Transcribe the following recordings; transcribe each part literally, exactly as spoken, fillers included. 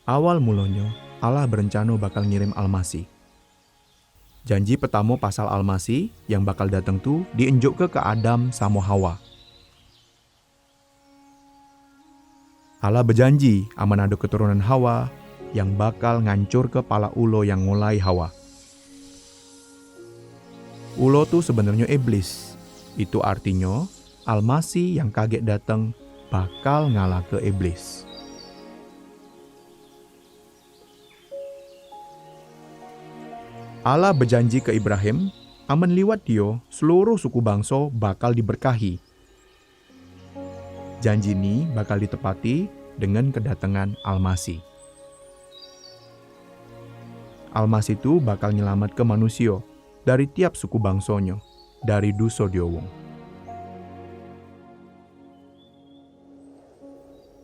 Awal mulonyo, Allah berencano bakal ngirim Almasih. Janji petamo pasal Almasih yang bakal dateng tu dienjukke ke Adam samo Hawa. Allah bejanji amen ado keturunan Hawa yang bakal ngancurke palak ulo yang ngolai Hawa. Ulo tu sebenernyo Iblis. Itu artinyo, Almasih yang kagek dateng bakal ngalahke Iblis. Allah bejanji ke Ibrahim, amen liwat dio, seluruh suku bangso bakal diberkahi. Janji ni bakal ditepati dengan kedatengan Almasih. Almasih tu bakal nyelamatke manusio dari tiap suku bangsonyo, dari duso dio wong.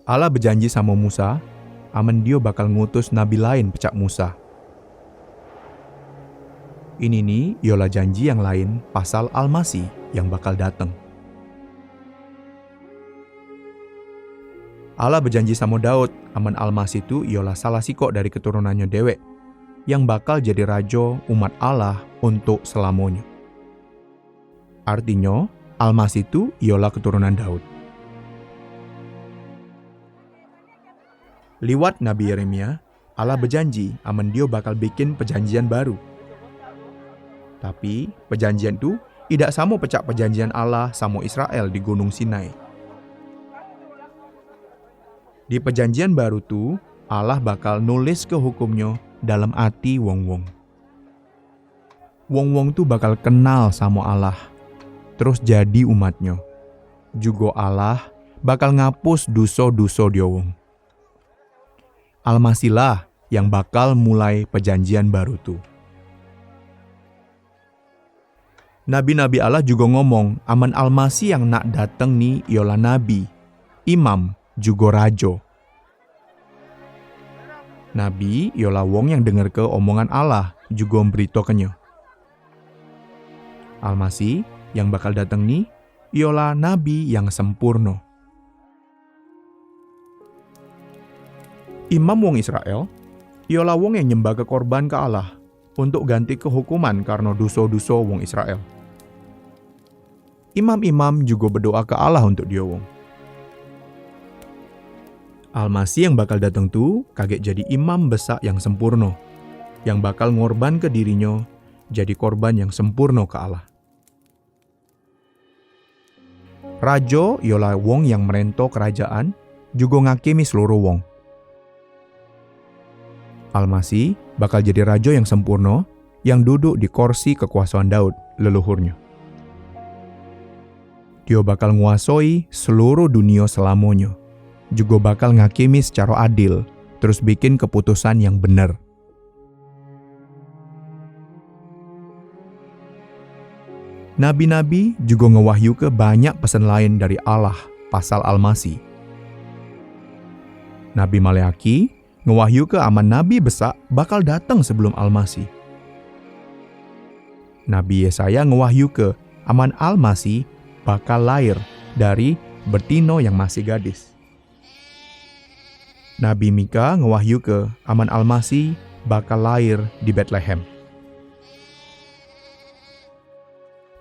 Allah bejanji samo Musa, amen dio bakal ngutus nabi laen pecak Musa. Ini ni ialah janji yang laen pasal Almasih yang bakal dateng. Allah bejanji samo Daud, amen Almasih tu ialah salah sikok dari keturunannyo dewek, yang bakal jadi rajo umat Allah untuk selamonyo. Artinyo, Almasih tu ialah keturunan Daud. Liwat Nabi Yeremia, Allah bejanji amen dio bakal bikin pejanjian baru. Tapi, pejanjian tu idak samo pecak pejanjian Allah samo Israel di Gunung Sinai. Di pejanjian baru tu, Allah bakal nuliske hukumnyo dalam ati wong-wong. Wong-wong tu bakal kenal samo Allah, terus jadi umatnyo. Jugo Allah bakal ngapus duso-duso dio wong. Almasih lah yang bakal mulai pejanjian baru tu. Nabi-nabi Allah jugo ngomong amen Almasih yang nak dateng ni ialah nabi, imam, jugo rajo. Nabi ialah wong yang dengerke omongan Allah jugo mberitokenyo. Almasih yang bakal dateng ni ialah nabi yang sempurno. Imam wong Israel ialah wong yang nyembahke korban ke Allah untuk gantike hukuman karno duso-duso wong Israel. Imam-imam jugo bedoa ke Allah untuk dio wong. Almasih yang bakal dateng tu kagek jadi imam besak yang sempurno, yang bakal ngorbanke dirinyo jadi korban yang sempurno ke Allah. Rajo ialah wong yang merento kerajaan, jugo ngakimi seluruh wong. Almasih bakal jadi rajo yang sempurno, yang duduk di korsi kekuasaan Daud, leluhurnyo. Dio bakal nguasoi seluruh dunio selamonyo, jugo bakal ngakimi secaro adil, terus bikin keputusan yang bener. Nabi-nabi jugo ngewahyuke banyak pesen laen dari Allah pasal Almasih. Nabi Maleaki ngewahyuke aman nabi besak bakal dateng sebelum Almasih. Nabi Yesaya ngewahyuke aman Almasih bakal lair dari betino yang masih gadis. Nabi Mika ngewahyuke aman Almasih bakal lair di Betlehem.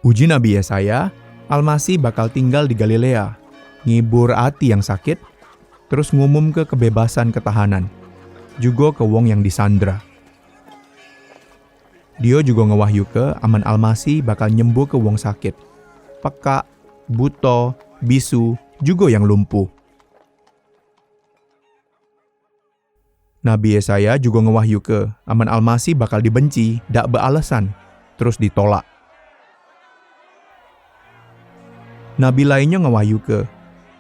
Uji Nabi Yesaya, Almasih bakal tinggal di Galilea, ngibur ati yang sakit, terus ngumumke kebebasan ke tahanan, jugo ke wong yang disandra. Dio jugo ngewahyuke aman Almasih bakal nyembuhke wong sakit, pekak, buto, bisu, jugo yang lumpuh. Nabi Yesaya jugo ngewahyuke aman Almasih bakal dibenci dak bealesan, terus ditolak. Nabi lainnyo ngewahyuke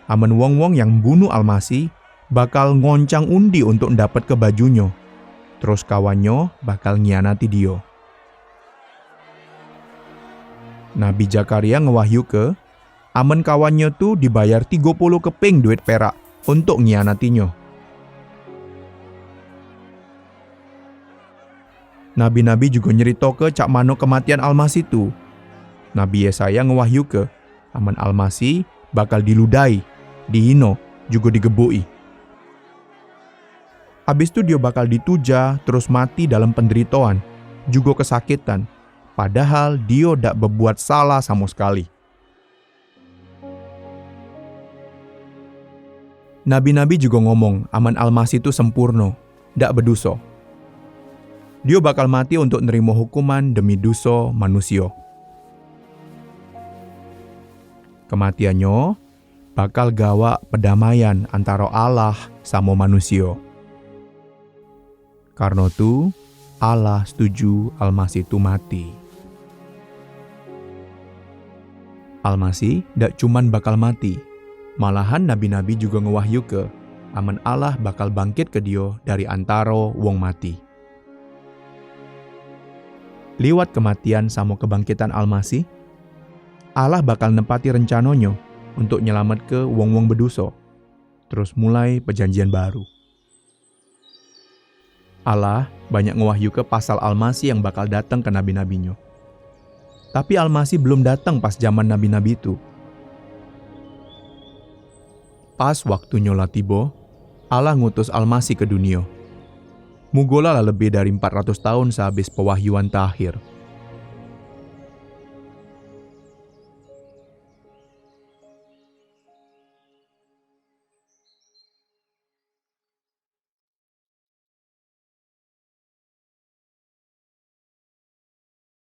amen wong-wong yang mbunuh Almasih bakal ngoncang undi untuk ndapatke bajunyo, terus kawannyo bakal ngianati dio. Nabi Zakaria ngewahyuke amen kawannyo tu dibayar tigo puluh keping duit perak untuk ngianatinyo. Nabi-nabi jugo nyeritoke cak mano kematian Almasih tu. Nabi Yesaya ngewahyuke amen Almasih bakal diludai, dihino, jugo digebuki. Abis tu dio bakal dituja terus mati dalam penderitoan, jugo kesakitan, padahal dio dak bebuat salah samo sekali. Nabi-nabi jugo ngomong amen Almasih tu sempurno, dak beduso. Dio bakal mati untuk nerimo hukuman demi duso manusio. Kematiannyo bakal gawak pedamaian antaro Allah samo manusio. Karno tu, Allah setuju Almasih tu mati. Almasih dak cuman bakal mati, malahan nabi-nabi jugo ngewahyuke amen Allah bakal bangkitke dio dari antaro wong mati. Liwat kematian samo kebangkitan Almasih, Allah bakal nepati rencanonyo untuk nyelametke wong-wong beduso, terus mulai pejanjian baru. Allah banyak ngewahyuke pasal Almasih yang bakal dateng ke nabi-nabinyo. Tapi Almasih belum dateng pas jaman nabi-nabi tu. Pas waktunyo la tibo, Allah ngutus Almasih ke dunio. Mugola la lebih dari empat ratus taun sehabis pewahyuan terakhir.